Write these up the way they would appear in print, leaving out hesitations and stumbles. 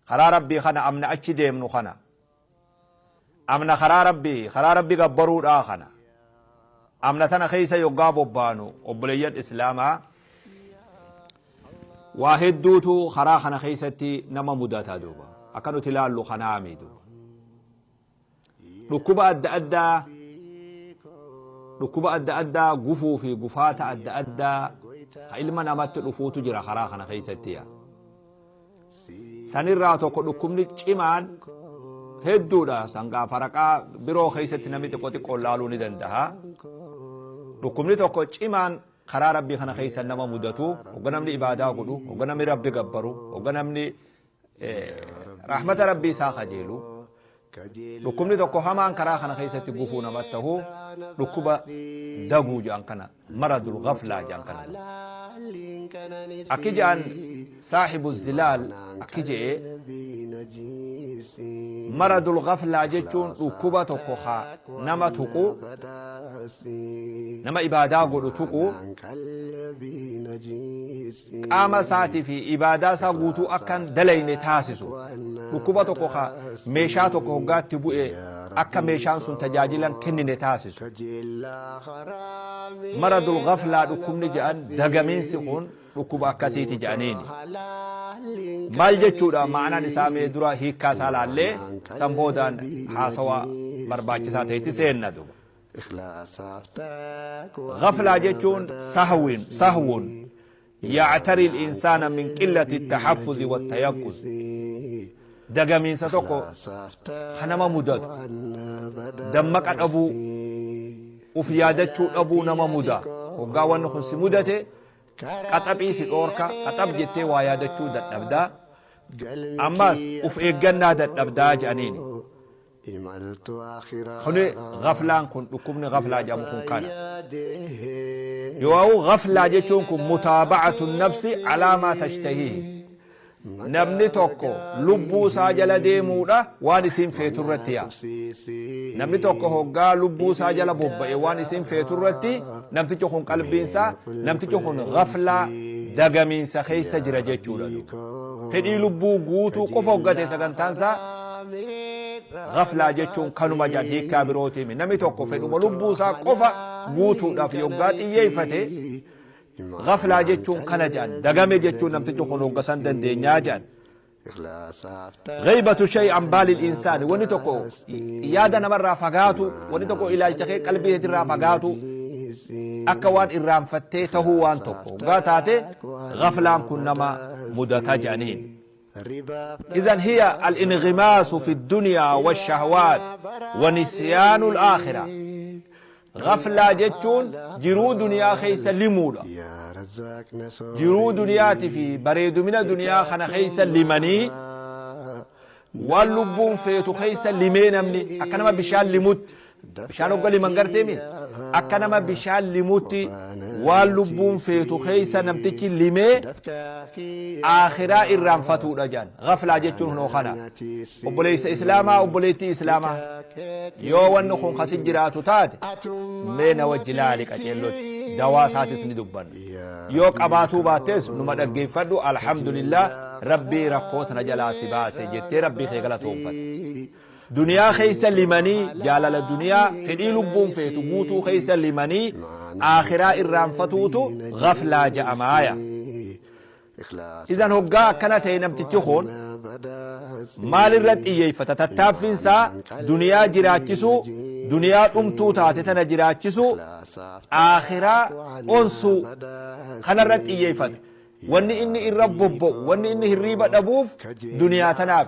Karaa Rabbii kana amna achi deemnu kana. Amna karaa Rabbii, karaa Rabbi gabbaruudhaa kana. Amna tana keessa yoggaa bobbaanu obboleeyyan Islaamaa waa hedduutu karaa kana keessatti nama mudata duuba. Akka nuti ilaallu kanaami duuba. Dhukkuba adda addaa dhukkuba adda addaa gufuu fi gufaata adda addaa ka ilma namatti dhufuutu jira karaa kana keessatti yaa. Sanirraa tokko dhukkubni cimaan hedduudha sangaa faraqaa biroo keessatti namni xiqqoo xiqqoon laaluu ni danda'a. Dhukkubni tokko cimaan karaa rabbii kana keessa nama mudatu hogga namni ibaadaa godhu hogga namni rabbi gabbaru hogga namni rahmata rabbii isaa kajeelu dhukkubni tokko hamaan karaa kana keessatti gufuu namatti tahu dhukkuba daguu jedhan kana maradul ghaflaa jedhan kana akki jedhan saahibu zilaal akki jedhe maradul ghaflaa jechuun dhukkuba tokko ka nama tuqu nama ibaadaa godhu tuqu qaama isaatii fi ibaadaa isaa guutuu akka hin dalayne taasisu. Dhukkuba tokko ka meeshaa tokko hoggaatti bu'e akka meeshaan sun tajaajila hin kennine taasisu. Maradul ghaflaa dhukkubni jedhan dagamiinsi kun dhukkuba akkasiiti jedhaniini. Maal jechuudha ma'anaan isaa mee dura hiikkaa isaa laallee san boodaan haasawa barbaachisaa ta'etti seenna duuba. Ghaflaa jechuun sahwiin, sahwun, yactari al-insaana min qillati at-tahaffuzi wat-tayaqquz. Dagamiinsa tokko ka nama mudatu, dammaqa dhabuu, uf yaadachuu dhabuu nama muda. Hoggaa wanni kun si mudate qaxaphii si dhoorka, qaxaph jettee waa yaadachuu dadhabda. Ammas uf eeggannaa dadhabdaa jedhaniini. Kuni ghaflaan kun dhukkubni ghaflaa jedhamu kun kana. Yoo ghaflaa jechuun kun mutaaba'atu nafsi alaa maa tashtahiihi. Namni tokko lubbuu isaa jala deemuudha waan isiin feetu irratti yaa. Namni tokko hoggaa lubbuu isaa jala bobba'e waan isiin feetu irratti namtichi kun qalbiinsaa namtichi kun ghaflaa dagamiinsa keessa jira jechuudha. Fedhii lubbuu guutuu qofa hoggate sagantaan isaa Ghaflaa jechuun kanuma jedhan hiikkaa birootiimi. Namni tokko fedhuma lubbuu isaa qofa guutuudhaaf yoggaa xiyyeeffate ghaflaa jechuun kana jedhan. Dagame jechuun namtichi kun hogga san dandeenyaa jedhan. Ghaybatu shay an baalil insaani wanni tokko yaada namarraa fagaatu wanni tokko ilaalcha kee qalbii keetirraa fagaatu akka waan irraanfattee tahuu waan tokko hoggaa taate ghaflaan kun nama mudata jedhaniin. Idhan hiya al-inghimaasu fi ddunyaa wash-shahwaat wa nisyaanu al-aakhirah. Ghaflaa jechuun jiruu duniyaa keessa limuudha. Jiruu duniyaati fi bareedumina duniyaa kana keessa limanii waan lubbuun feetu keessa limee namni akka nama bishaan limutti Bishaan hogga liman garteemi akka nama bishaan limutti waan lubbuun feetu keessa namtichi limee aakhiraa irraanfatuudha jedhan. Ghaflaa jechuun hunoo kana. Obboleessa Islaamaa obboleettii Islaamaa yoo wanni kun kasi jiraatu taate mee na wajji laali qaceellotti dawaa isaatis ni dubbanna. Yoo qabaatuu baattees numa dhaggeeffadhu alhamdulillah Rabbii rakkoo tana jalaa si baase jettee Rabbii kee galatoonfatta. Duniyaa keessa limanii jaalala duniyaa fedhii lubbuun feetu guutuu keessa limanii aakhiraa irraanfatuutu ghaflaa ja'amaaya. Idan hoggaa akkana ta'e namtichi kun maalirra xiyyeeffata tattaaffiin isaa duniyaa jiraachisuu duniyaa dhumtuu taate tana jiraachisuu aakhiraa onsuu kanarra xiyyeeffata. Wanni inni irra bobba'u, wanni inni hirriiba dhabuuf duniyaa tanaaf.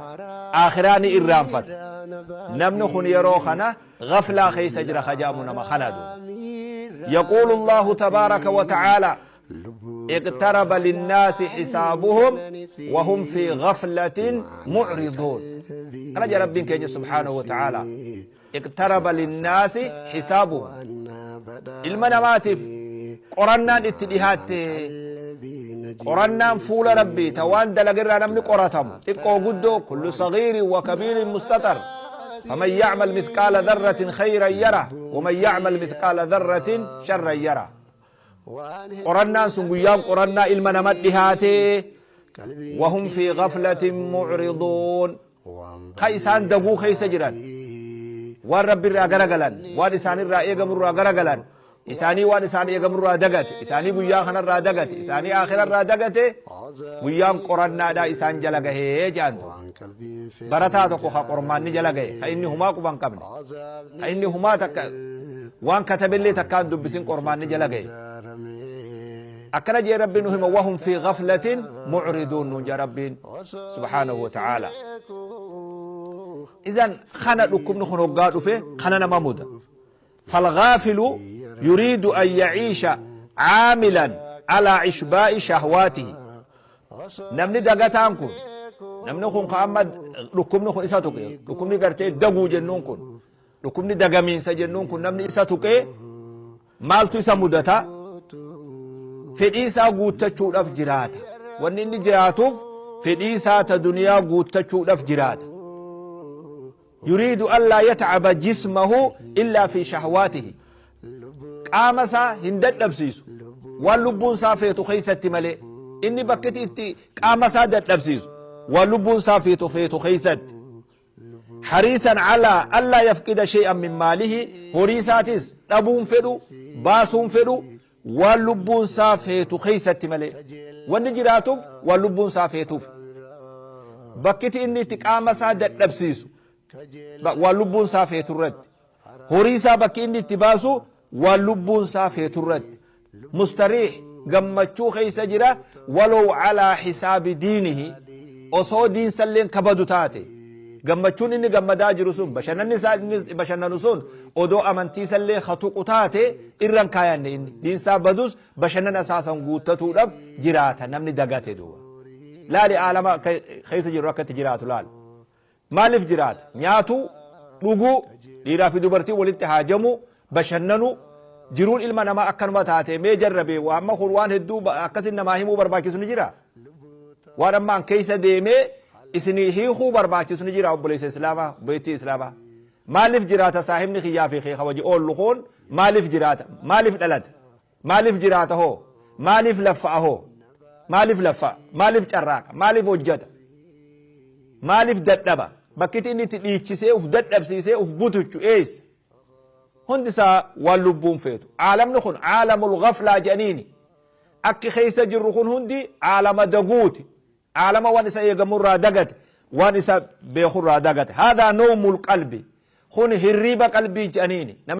Aakhiraa ni irraanfata. Namni kun yeroo kana ghaflaa keessa jira ka jedhamu nama kana duuba. Yaquulu Allaahu tabaaraka wa ta'aalaa iqtaraba linnaasi xisaabuhum wa hum fi ghaflatin mucriduun. Kana jedha Rabbiin keenya subhaanahu wa ta'aalaa. Iqtaraba linnaasi xisaabuhum. Ilma namaatiif qorannaan itti dhihaatte. Qorannaan fuula Rabbii ta waan dalagerraa namni qoratamu xiqqoo guddoo kullu sagiirin wa kabiirin mustaxar. Faman ya'mal mithqaala dharratin khayran yarah waman ya'mal mithqaala dharratin sharran yarah. Qorannaan sun guyyaan qorannaa ilma nama dhihaatee. Wahum fi ghaflatin mucriduun. Ka isaan daguu keessa jiran, waan Rabbi irraa garagalan, waan isaan irraa eegamu irraa garagalan, isaanii waan isaan eegamu irraa dagate, isaanii guyyaa kanarraa dagate, isaanii aakhirarraa dagate, guyyaan qorannaadhaa isaan jala gahee jedhantu. Barataa tokko ka qormaanni jala gahe, ka inni humaa quban qabne, ka inni humaa takka waan katabellee takkaan dubbisin qormaanni jala gahe. Akkana jee Rabbiin nu hima, wahum fi ghaflatin mucriduun nuun jee Rabbiin subhaanahu wa ta'aala. Idan kana dhukkubni kun hoggaa dhufe kana nama muda. Falghaafilu yuriidu an yaciisha caamilan alaa ishbaa'i shahwaatihi. Namni dagataan kun, namni kun ka amma dhukkubni kun isa tuqe, dhukkubni gartee daguu jennuun kun, dhukkubni dagamiinsa jennuun kun namni isa tuqee maaltu isa mudata? Fedhii isaa guuttachuudhaaf jiraata. Wanni inni jiraatuuf fedhii isaa ta duniyaa guuttachuudhaaf jiraata. Yuriidu an laa yatcaba jismahu illaa fi shahwaatihi. Qaama isaa hin dadhabsiisu waan lubbuun isaa feetu keessatti malee. Inni bakkiti itti qaama isaa dadhabsiisu waan lubbuun isaa feetu keessatti. Hariisan calaa allaa yafqida shay'an min maalihi, horii isaatis dhabuun fedhu, baasuun fedhu, waan lubbuun isaa feetu keessatti malee. Wanni jiraatuuf waan lubbuun isaa feetuuf. Bakkiti inni itti qaama isaa dadhabsiisu waan lubbuun isaa feetu irratti. Horii isaa bakki inni itti baasu waan lubbuun isaa feetu irratti. Mustariih, gammachuu keessa jira, walow calaa hisaabi diinihi, osoo diinsalleen kabadu taate. Gammachuun inni gammadaa jiru sun, bashannanni isaa inni bashannanu sun odoo amantiisallee ka tuqu taate irra hin kaayanne inni. Diinsaa badus bashannana isaa san guuttatuudhaaf jiraata namni dagate duuba. Laali aalama keessa jiru akka itti jiraatu laali. Maaliif jiraata? Nyaatuu, dhuguu, dhiiraa fi dubartiin walitti haajamuu, bashannanuu, jiruun ilma namaa akkanuma taate mee jarrabee waa amma kun waan hedduu akkasin namaa himuu barbaachisu ni jira. Waan amma an keessa deemee isinii hiikuu barbaachisu ni jira obboleessa Islaamaa, obboleettii Islaamaa. Maaliif jiraata saahibni kiyyaa fi kee kawaji oollu kun maaliif jiraata? Maaliif dhalate? Maaliif jiraata hoo? Maaliif laffa'a hoo? Maaliif laffa'a? Maaliif carraaqa? Maaliif hojjata? Maaliif dadhaba? Bakkiti inni itti dhiichisee uf dadhabsiisee uf butuchu eessa? Hundi isaa waan lubbuun feetu. Aalamni kun aalamul ghaflaa jedhaniini. Akki keessa jirru kun hundi aalama daguuti. Aalama waan isa eegamurraa dagate, waan isa beekurraa dagate. Haadhaa nawmul qalbi. Kun hirriiba qalbii jedhaniini.